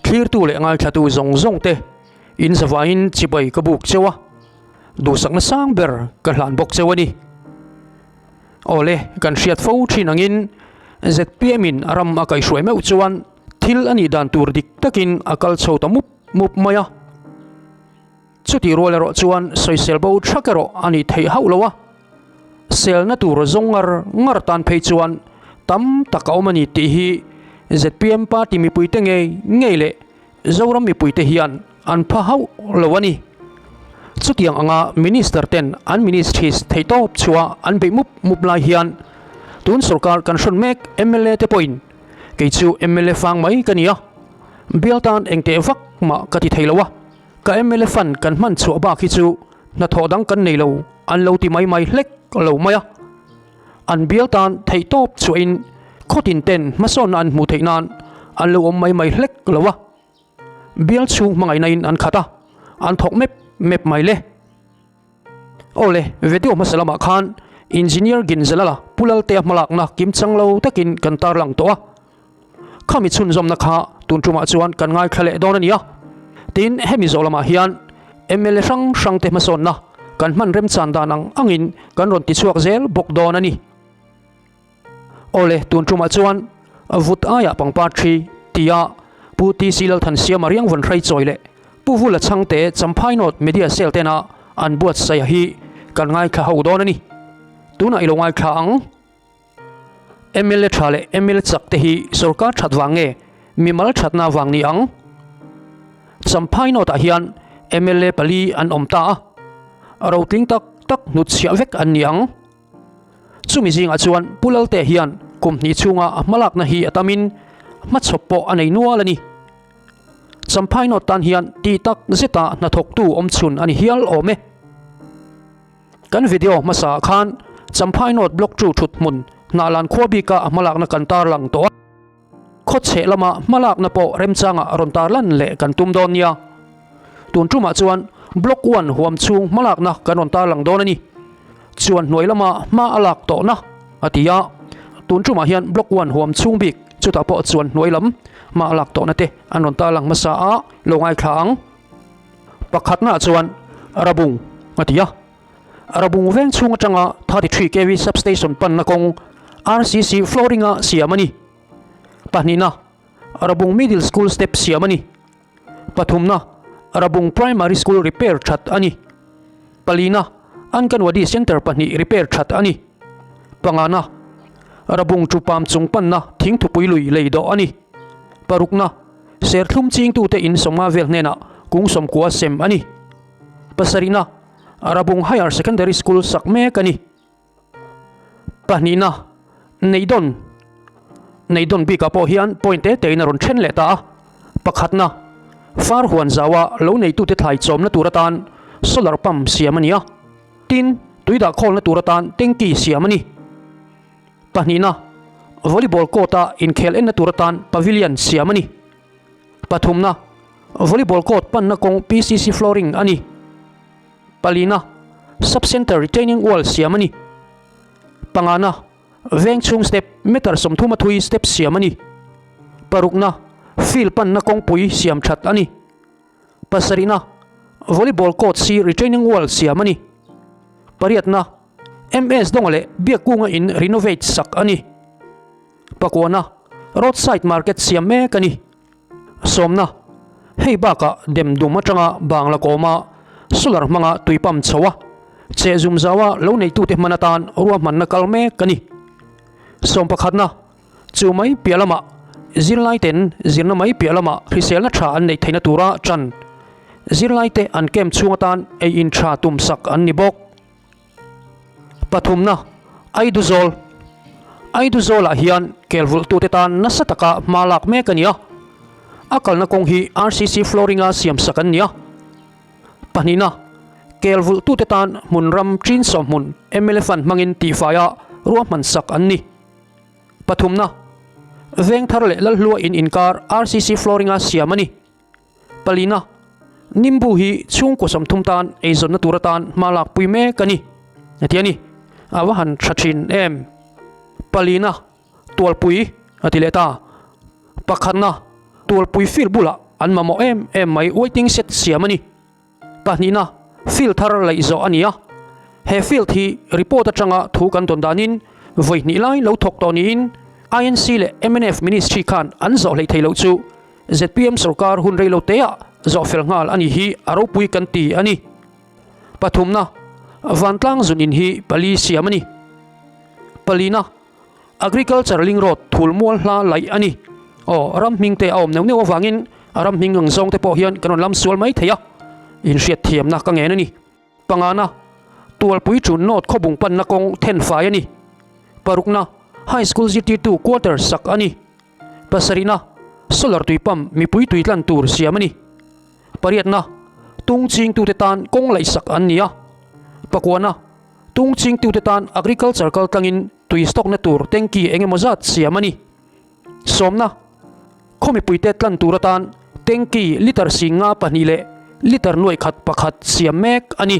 Thlirtu leh ngaithlatu zawng zawng te in zavaiin chibai ka buk cheu a, duhsakna sang ber ka hlan bawk cheu a ni. Awle, kan hriat fo thin angin zpm in a ram a kaihhruai meuh chuan thil a nih dan tur dik takin a kal chho ta mup mup mai a. Chutih rual erawh chuan sawisel bo thak erawh a nih theih hauh lo a, selna tur zawng ngar ngar tan phei chuan tam tak a awm a ni tih hi zpm party mipuite ngei ngei leh Zoram mipuite hian an pha hauh lo a ni. Chutiang anga Minister ten an ministries theihtawp chhuah an beih mup mup lai hian tun sorkar kan hrawn mek mla te pawhin kei chu mla fang mai ka ni a, bial tan engteh vak mah ka ti thei lo a. Ka mla fund kan hman chhuah bak hi chu hnathawh dang kan nei lo an lo ti mai mai hlek lo mai a. An bial tan theihtawp chhuahin khawtin ten hmasawnna an hmuh theih nan an lo awm mai mai hlek lo a. Bial chhung hmangaihna in an khat a, an thawk mep mep mai le. Awle, video hmasa lamah khan Engineer Ginzalala Pu Laltea hmalakna kimchang lo takin kan tarlang tawh a. Khami chhunzawmna kha tun tumah chuan kan ngaithla leh dawn a ni a. Tin, hemi zawh lamah hian mla hrang hrangte hmasawnna kan hman remchan dan ang angin kan rawn tichhuak zel bawk dawn a ni. Awle, tun tumah chuan vut aiah pangpar thi tia Pu TC Lalthansiama riangvawn hrai chawi leh Pu Vula Chhangte Champhai North Media Cell tena an buatsaih hi kan ngaithla ho dawn a ni. Tunah i lo ngaithla ang. Mla tha leh mla chak te hi sorkar that vang nge mimal thatna vang ni ang? Champhai North ah hian mla pali an awm ta a, rotling tak tak hnutchhiah vek an ni ang. Chumi zingah chuan Pu Lalte hian kum hnih chhunga a hmalakna hi a tamin hmachhawp pawh a nei nual a ni. Champhai North tan hian tih tak zeta hnathawktu awmchhun a ni hial awm e. Kan video hmasa ah khan Champhai North Block 2 thut hmun Hnahlan khua bika a hmalakna kan tarlang tawh a, khawchheh lama hmalakna pawh remchangah rawn tarlan leh kan tum dawn nia. Tun tumah chuan Block 1 huam chhung hmalakna kan rawn tarlang dawn a ni. Chuan hnuai lama hma a lak tawhna a ti a, tun tumah hian Block 1 huam chhung bik chutah pawh chuan hnuai lam hma a lak tawhna te an rawn tarlang hmasa a, lo ngaithla ang. Pakhatnaah chuan Rabung a ti a, Rabung veng chhung atanga 33 kv substation panna kawng RCC flooring-a siam a ni. Pahnihna, Rabung Middle School step siam a ni. Pathumna, Rabung Primary School repair that a ni. Palina, Anganwadi Centre pahnih repair that a ni. Pangana, Rabung Chupam chung panna thingthupui lui lei dawh a ni. Parukna, Serthlum chingtute in sawmnga vel hnenah kung sawmkua sem a ni. Pasarihna, Rabung Higher Secondary School sak mek a ni. Pahnihna, Neihdawn Neihdawn bikah pawh hian point te tein a rawn then leh ta a. Pakhatna, Far huan zaua lo neitute thlai chawmna tur atan solar pump siam a ni a. Tin, tui dah khawlna tur atan tanky siam a ni. Pahnihna, Volleyball court-a inkhel enna tur atan pavilion siam a ni. Pathumna, Volleyball court panna kawng PCC flooring a ni. Palina, Sub-Centre retaining wall siam a ni. Pangana, Veng chhung step meter 30 a thui step siam a ni. Parukna, Field panna kawngpui siam that a ni. Pasarihna, Volleyball court si retaining wall siam a ni. Pariatna, MS Dawnga leh Biakkunga in renovate sak a ni. Pakuana, Roadside market siam mek a ni. Sawmna, Hei bakah dem dum atanga bangla kawma solar hmanga tui pump chho a, cheh zum zaua lo neitute hman atan ruahmanna kal mek a ni. Sawm pakhatna, Chu mai piah lamah zirlaiten zirna mai piah lamah hriselna tha an neih theihna tura tan zirlaite an camp chhung atan ei in tha tum sak an ni bawk. Pathumna, Aiduzawl Aiduzawlah hian kelvulhtute tan nasa taka hma lak mek a ni a, a kalna kawng hi RCC flooring-a siam sak an ni a. Pahnihna, kelvulhtute tan hmun ram chin sawmhmun mla fund hmangin tihfaia ruahman sak an ni. Pathumna, Vengthar leh Lalhlua in inkar RCC flooring-a siam a ni. Palina, Nimbu hi chhungkaw 30 tan eizawnna tur atan hma lak pui mek a ni, a ti a ni. A va han tha thin em? Palina, Tualpui, a ti leh ta. Pakhatna, Tualpui field bulah. an mamawh em em mai waiting shed siam a ni. Pahnihna, field thar laih zawh a ni a. He field hi report atanga thu kan dawn danin vawi hnih lai lo thawk tawh niin INC leh mnf ministry khan an zawh hleih thei loh chu zpm sorkar hun rei lo teah zawh fel nghal a ni hi a ropui kan ti a ni. Pathumna, Vantlang zun in hi pali siam a ni. Palina, Agriculture Link Road thul mual hla laih a ni. Aw, ram hming te a awm neuh neuh avangin a ram hming ang zawng te pawh hian kan rawn lam sual mai thei a, inhriat thiamna ka ngen a ni. Pangana, Tualpui Chun North khawbung panna kawng then fai a ni. Parukna, High School zirtirtu quarter sak a ni. Pasarihna, Solar tui pump mipui tui tlan tur siam a ni. Pariatna, Tung chingtute tan kawng laihsak an ni a. Pakuana, Tung chingtute tan agriculture kaltlangin tui stock na tur tanky eng emaw zat siam a ni. Sawmna, Khaw mipuite tlan tur atan tanky litre singa pahnih leh litre nuaih khat pakhat siam mek a ni.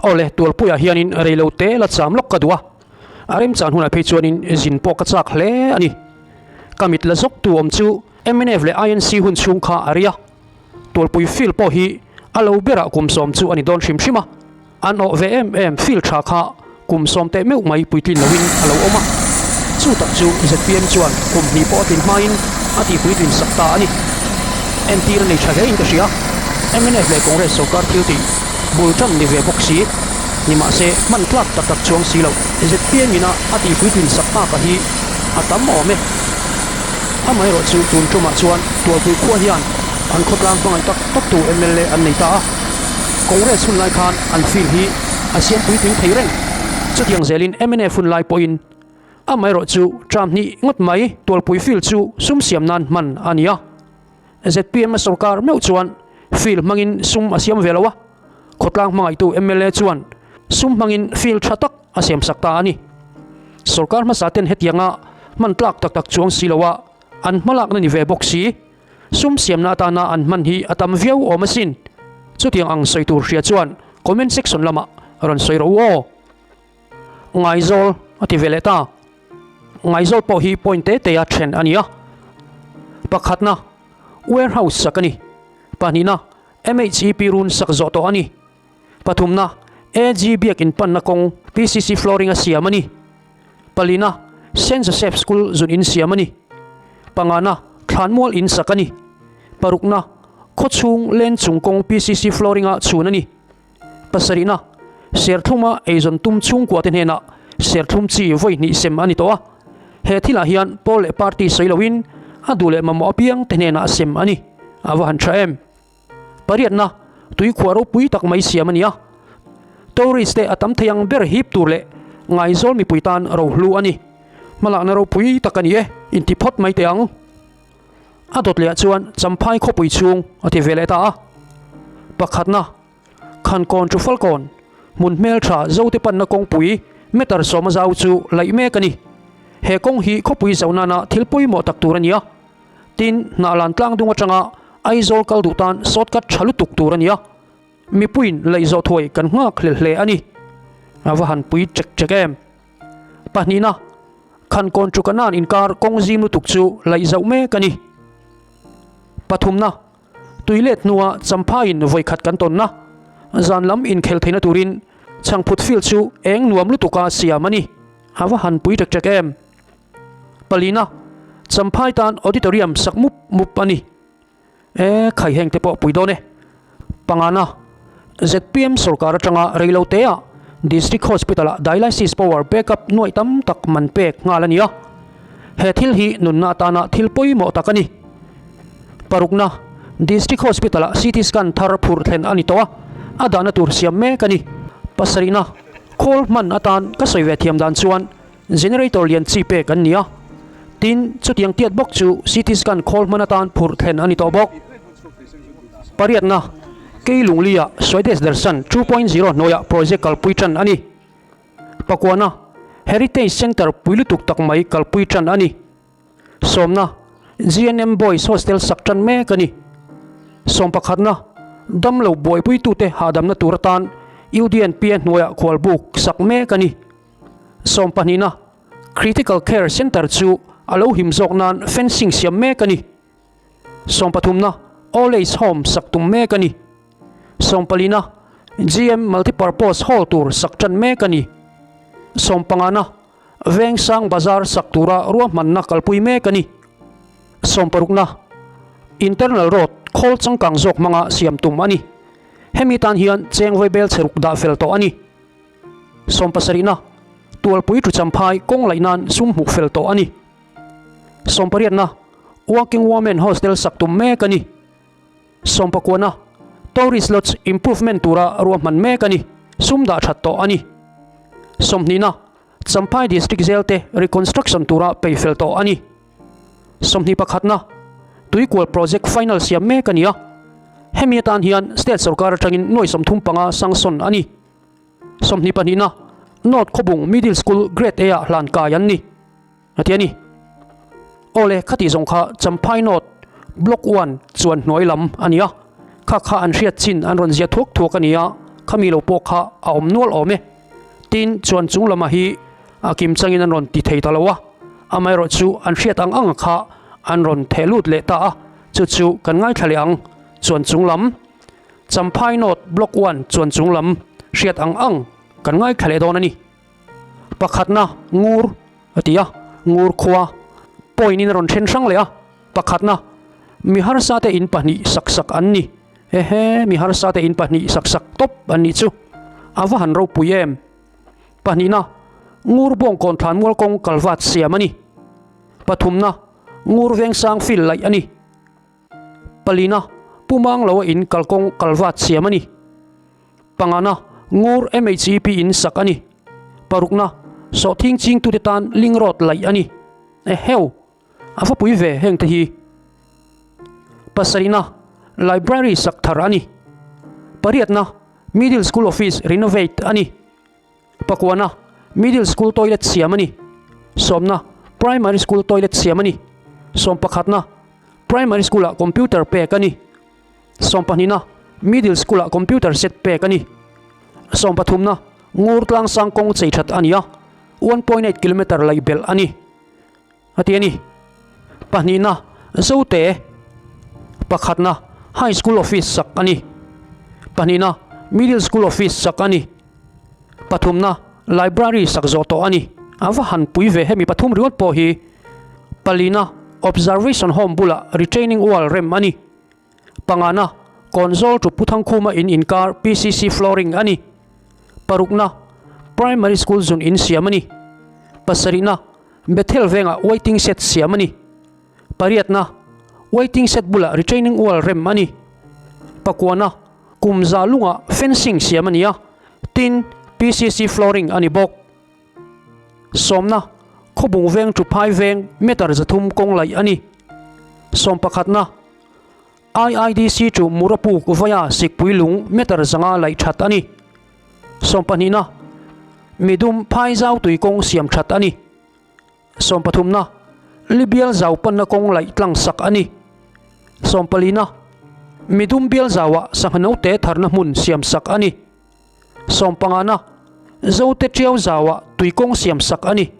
Awle, Tualpuiah hianin reilo te la cham lawk ka duh a, a remchan hunah phei chuanin zin pawh ka chak hle a ni. Ka mit la zawk tu awm chu mnf leh INC hun chhung kha a rei a, Tualpui field pawh hi a lo berah kum sawm chu a ni dawn hrim hrim a. An awh ve em em field tha kha kum sawm teh meuh mai puitlin loin a lo awm a, chu tak chu zpm chuan kum hnih pawh a tlin hmain a tih puitlin sak ta a ni. Entir a nei tha hle in ka hria. Mnf leh Congress sorkar thil tih bul tan ni ve bawk si. Nimahse hman tlak tak tak chuang si lo. Zpm ina a tih puitlin sak taka hi a tam awm e. Amaherawh chu tun tumah chuan Tualpui khua hian an khawtlang hmangaih tak tak tu mla an nei ta a. Congress hun lai khan an field hi a siam puitling thei reng. Chutiang zelin mnf hun lai pawhin amaherawh chu term hnih ngawt mai Tualpui field chu sum siam nan hman a ni a. Zpm a sorkar meuh chuan field hmangin sum a siam ve lo a, khawtlang hmangaihtu mla chuan sum hmangin field tha tak a siam sak ta a ni. Sorkar hmasa ten hetianga hman tlak tak tak chuang si lo a, an hmalakna ni ve bawk si. Sum siamna atana an hman hi a tam viau awm asin. Chutiang ang sawi tur hria chuan comment section lamah rawn sawi rawh u aw. Ngaizawl a ti ve leh ta. Ngaizawl pawh hi point te te a then a ni a. Pakhatna, warehouse sak a ni. Pahnihna, MHEP run sak zawh tawh a ni. Pathumna, AG biakin panna kawng PCC flooring a siam a ni. Palina, Saint Joseph School zun in siam a ni. Pangana, Thlanmual in sak a ni. Parukna, Khawchhung len chung kawng PCC flooring a chhun a ni. Pasarihna, Serthluma eizawn tum chhungkua te hnenah serthlum chi vawi hnih sem a ni tawh a. He thilah hian pawl leh party sawi loin a duh leh mamawh apiang te hnenah sem a ni. A va han tha em! Pariatna, Tuikhuah ropui tak mai siam a ni a. Tourist te a tam thei ang ber hip tur leh Ngaizawl mipui tan rohlu a ni. Hmalakna ropui tak a ni e, inti phawt mai teh ang. A dawt leh ah chuan Champhai khawpui chhung a ti ve leh ta a. Pakhatna, Khankawn chu Falkawn, hmun hmeltha Zote panna kawngpui meter sawma zau chu laih mek a ni. He kawng hi khawpui zau nana thil pawimawh tak tur a ni a. Tin, Hnahlan tlang dung atanga Aizawl kal duh tan shortcut tha lutuk tur a ni a. Mipuiin laih zawh thuai kan nghak hlel hle a ni. A va han pui chek chek em. Pahnihna, Khankawn Chukanan inkar kawng zim lutuk chu laih zauh mek a ni. Pathumna, Tui let hnua Champhaiin vawikhat kan tawnna, zan lam inkhel theihna turin Chhangphut field chu eng nuam lutuka siam a ni. A va han pui ṭek ṭek em! Palina, Champhai tan auditorium sak mup mup a ni. E, khai heng te pawh pui dawn e. Pangana, zpm sorkar atanga reilo teah District Hospital-ah dialysis power backup nuaih tam tak man pek nghal a ni a. He thil hi nunna atana thil pawimawh tak a ni. Parukna, District Hospital-ah CT scan thar phurh thlen a ni tawh a, a dahna tur siam mek a ni. Pasarihna, Khawl hman atan ka sawi ve thiam dan chuan Generator lian chi pek an ni a, tin, chutiang tiat bawk chu CT scan khawl hman atan phurh thlen a ni tawh bawk. Pariatna, Kei Lunglia Swadesh Darshan 2.0 hnuaiah project kalpui tan a ni. Pakuana, Heritage Centre pui lutuk tak mai kalpui tan a ni. Sawmna, GNM Boys Hostel sak tan mek a ni. Sawmpakhatna, Damlo buaipuitute hahdamna tur atan UDNPA hnuaiah khualbuk sak mek a ni. Sawmpahnihna, Critical Care Centre chu a lo him zawk nan fencing siam mek a ni. Sawmpathumna, Old Age Home sak tum mek a ni. Sawmpalina, GM Multipurpose Hall tur sak tan mek a ni. Sawmpangana, Vengsang Bazar sak tura ruahmanna kalpui mek a ni. Sawmparukna, Internal Road khawl changkang zawk hmanga siam tum a ni. Hemi tan hian cheng vaibel chheruk dah fel tawh a ni. Sawmpasarihna, Tualpui Tuchamphai kawng laih nan sum hmuh fel tawh a ni. Sawmpariatna, Working Women Hostel sak tum mek a ni. Sawmpakuana, Tourist Lodge Improvement tura ruahman mek a ni. Sum dah that tawh a ni. Sawmhnihna, Champhai District Jail te reconstruction tura pei fel tawh a ni. 20 pakhatna, Tuikual Project final siam mek a ni a. Hemi atan hian State sorkar atangin nuai 35 sanction a ni. 22na, North Khawbung Middle School Grade A ah hlan kai an ni. A ti a ni. Awle, khati zawng kha Champhai North Block One chuan hnuai lam a ni a, kha kha an hriat chin an rawn zia thuak thuak a ni a, khami lo pawh kha a awm nual awm e. Tin, chuan chung lama hi a kim changin an rawn ti thei ta lo a, amaherawh chu an hriat ang ang kha an rawn theh lut leh ta a, chu chu kan ngaithla leh ang. Chuan chung lam Champhai North Block One chuan chung lam hriat ang ang kan ngaithla leh dawn a ni. Pakhatna ngur a ti a, ngur khua point in a rawn then hrang leh a, pakhatna mi harsa te in pahnih sak sak an ni, ehe mi harsa te in pahnih sak sak tawp an nih chu a va han ropui em. Pahnihna ngur bawngkawn thlan mual kawng kalvat siam a ni, pathumna ngur vengsang field laih a ni. Palina, Pu Mangloa in kalkawng kalvat siam a ni. Pangana, Ngur MHEP in sak a ni. Parukna, Sawhthing chingtute tan ling road laih a ni. Eheu! A va pui ve heng te hi. Pasarihna, Library sak thar a ni. Pariatna, Middle School Office renovate a ni. Pakuana, Middle School toilet siam a ni. Sawmna, Primary School toilet siam a ni. Sawmpakhatna, Primary School-ah computer pek a ni. Sawmpahnihna, Middle School-ah computer set pek a ni. Sawmpathumna, Ngur tlangsang kawng chei that a ni a, 1.8 kilometre laih belh a ni. A ti a ni. Pahnihna, Zote pakhatna High School Office sak a ni. Pahnihna, Middle School Office sak a ni. Pathumna, Library sak zawh tawh a ni. A va han pui ve hemi pathum ringawt pawh hi. Palina, Observation Home bulah retaining wall rem a ni. Pangana, Kawnzawl to Puthangkhuma in inkar PCC flooring a ni. Parukna, Primary School zun in siam a ni. Pasarihna, Bethel vengah waiting shed siam a ni. Pariatna, Waiting shed bulah retaining wall rem a ni. Pakuana, Kum za lungah fencing siam a ni a, tin PCC flooring a ni bawk. Sawmna, Khawbung veng chu phai veng meter 300 kawng laih a ni. Sawm pakhatna, IIDC chu Murapuk vaia Sikpui lung meter 500 laih that a ni. Sawm pahnihna, Midum phai zau tui kawng siam that a ni. Sawm pathumna, Libial zau panna kawng laih tlang sak a ni. Sawm palina, Midum bial zauah sangha note tharna hmun siam sak a ni. Sawmpangana, Zote Tiau zauah tui kawng siam sak a ni.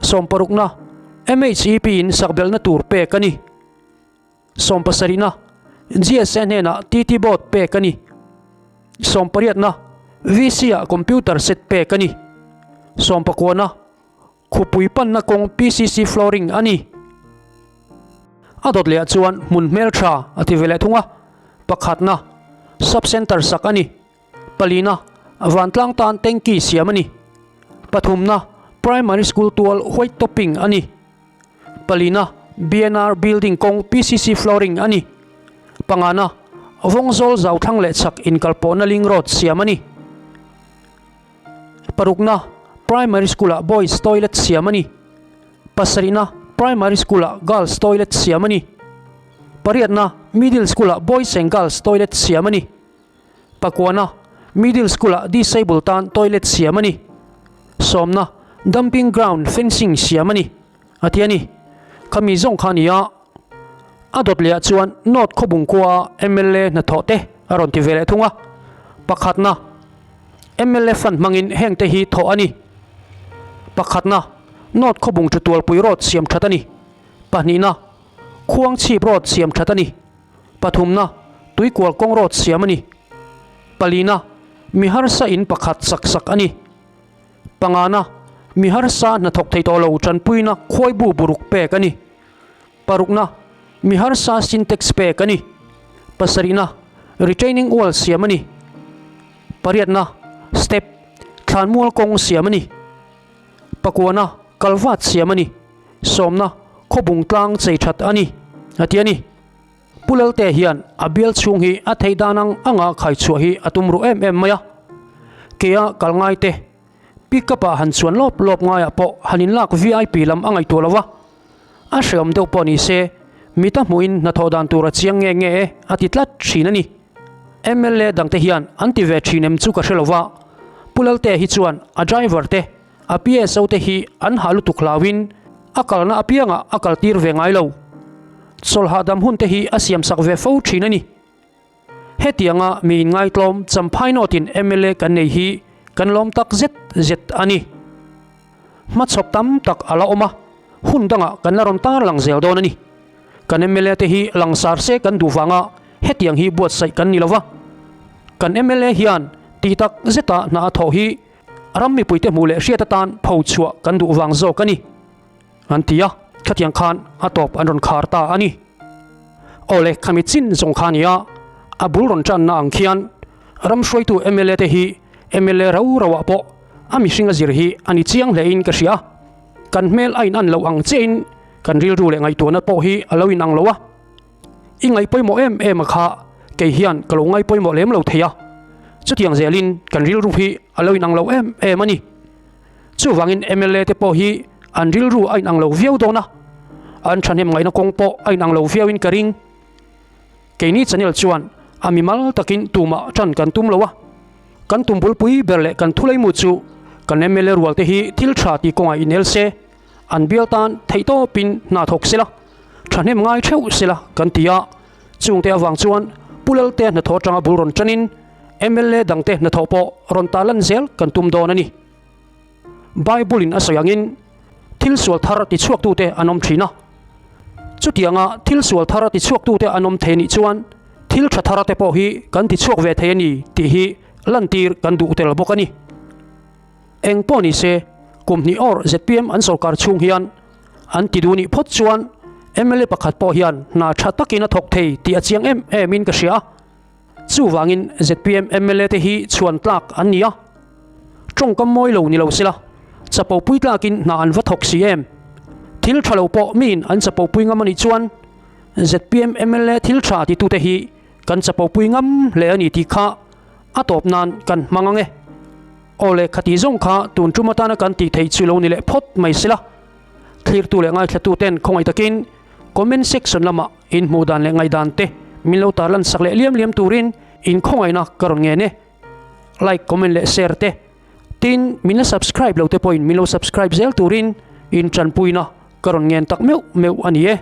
Sawmparukna, MHEP in sakbelhna tur pek a ni. Sawmpasarihna, GSA hnenah TT Board pek a ni. Sawmpariatna, VC ah computer set pek a ni. Sawmpakuana, Khupui panna kawng PCC flooring a ni. A dawt leh ah chuan hmun hmel tha a ti ve leh thung a, pakhatna, Sub Centre sak a ni. Palina, Vantlang tan tanky siam a ni. Pathumna, Primary School tual white topping a ni. Palina, BNR Building kawng PCC flooring a ni. Pangana, Vawngzawl zauthlang leh chhak inkalpawhna link road siam a ni. Parukna, Primary School-ah Boys Toilet siam a ni. Pasarihna, Primary School-ah Girls Toilet siam a ni. Pariatna, Middle School-ah Boys and Girls Toilet siam a ni. Pakuana, Middle School-ah Disable tan Toilet siam a ni. Sawmna, Dumping Ground Fencing siam a ni, a ti a ni. Khami zawng kha a ni a, a dawt lehah chuan North Khawbung khua mla hnathawh te a rawn ti ve leh thung a. Pakhatna, mla fund hmangin heng te hi thawh a ni. Pakhatna, North Khawbung Thutualpui Road siam that a ni. Pahnihna, Khuangchhip road siam that a ni. Pathumna, Tuikual kawng road siam a ni. Palina, Mi harsa in pakhat sak sak a ni. Pangana, Mi harsa hnathawk thei tawh lo tanpuina khuaibu buruk pek a ni. Parukna, Mi harsa Sintex pek a ni. Pasarihna, Retaining wall siam a ni. Pariatna, Step, thlanmual kawng siam a ni. Pakuana, Kalvat siam a ni. Sawmna, Khawbung tlang chei that a ni, a ti a ni. Pu Lalte hian a bial chhung hi a theih dan ang anga khaichhuah hi a tum ruh em em mai a. Kea kal ngai te, Pickup ah han chuan lawp lawp ngaiah pawh han inlak VIP lam a ngaihtuah lo va. A hreawm deuh pawh ni se, mita hmuhin hnathawh dan tur a chiang nge nge e a ti tlat thin a ni. Mla dangte hian an ti ve thin em chu ka hre lo va, Pu Lalte hi chuan a driver te, a PSO te hi an hah lutuk hlauin a kalna apiangah a kaltir ve ngai lo. Chawlh hahdam hun te hi a siamsak ve fo thin a ni. Hetianga mi inngaitlawm Champhai North-in mla kan nei hi kan lawm tak zet zet a ni. Hmachhawp tam tak a la awm a, hun dangah kan la rawn tar lang zel dawn a ni. Kan mla te hi langsar se kan duh vanga hetiang hi buatsaih kan ni lo va. Kan mla hian tih tak zeta hna a thawh hi ram mipuite hmuh leh hriat atan pho chhuah kan duh vang zawk a ni. An ti a, khatiang khan a tawp an rawn khar ta a ni. Awle, khami chin zawng kha a ni a, a bul rawn tanna ang khian ram hruaitu mla te hi mla rau rauah pawh a mihring a zir hi a ni chiang hlein ka hria. Kan hmel a in an loh ang chiahin kan rilru leh ngaihtuahna pawh hi a lo inang lo a. I ngaih pawimawh em em a kha kei hian ka lo ngai pawimawh lem lo thei a, chutiang zelin kan rilru hi a lo inang lo em em a ni. Chuvangin mla te pawh hi an rilru a inang lo viau dawn a, an thahnem ngaihna kawng pawh a inang lo viauin ka ring. Keini channel chuan a mimal takin tumah tan kan tum lo a, kan tum bulpui ber leh kan thuleimu chu kan mla rual te hi thil tha tih kawngah inel se, an bial tan theihtawpin hna thawk sela, thahnem ngai theuh sela kan ti a, chungte avang chuan Pu Lalte hnathawh atanga bul rawn tanin mla dangte hnathawh pawh rawn tarlan zel kan tum dawn a ni. Bible in a sawi angin thil sual thar tichhuaktute an awm thin a, chutianga thil sual thar tichhuaktute an awm thei nih chuan thil tha thar te pawh hi kan tichhuak ve thei a ni tih hi lantir kan duh tel bawk a ni. Eng pawh ni se, kum hnih awr zpm an sorkar chhung hian an ti duh nih phawt chuan mla pakhat pawh hian hna tha takin a thawk thei tih a chiang em em in ka hria a. Chuvangin zpm mla te hi chhuan tlak an ni a, tawngkam mawi lo ni lo sela, chapo pui tlakin hna an va thawk si em? Thil tha lo pawh miin an chapo pui ngam a nih chuan zpm mla thil tha titute hi kan chapo pui ngam hle a ni tih kha a tawp nan kan hmang ang e. Aw le khati zawng kha tun tum atana kan tih theih chu lo ni leh phawt mai sela. Thlirtu leh ngaithlatu ten khawngaih takin comment section lamah in hmuh dan leh ngaihdan te min lo tarlan sak leh liam liam turin in khawngaihna ka rawn ngen e. Like, comment leh share te tin min la subscribe lo te pawhin min lo subscribe zel turin in tanpuina ka rawn ngen tak meuh meuh a ni e.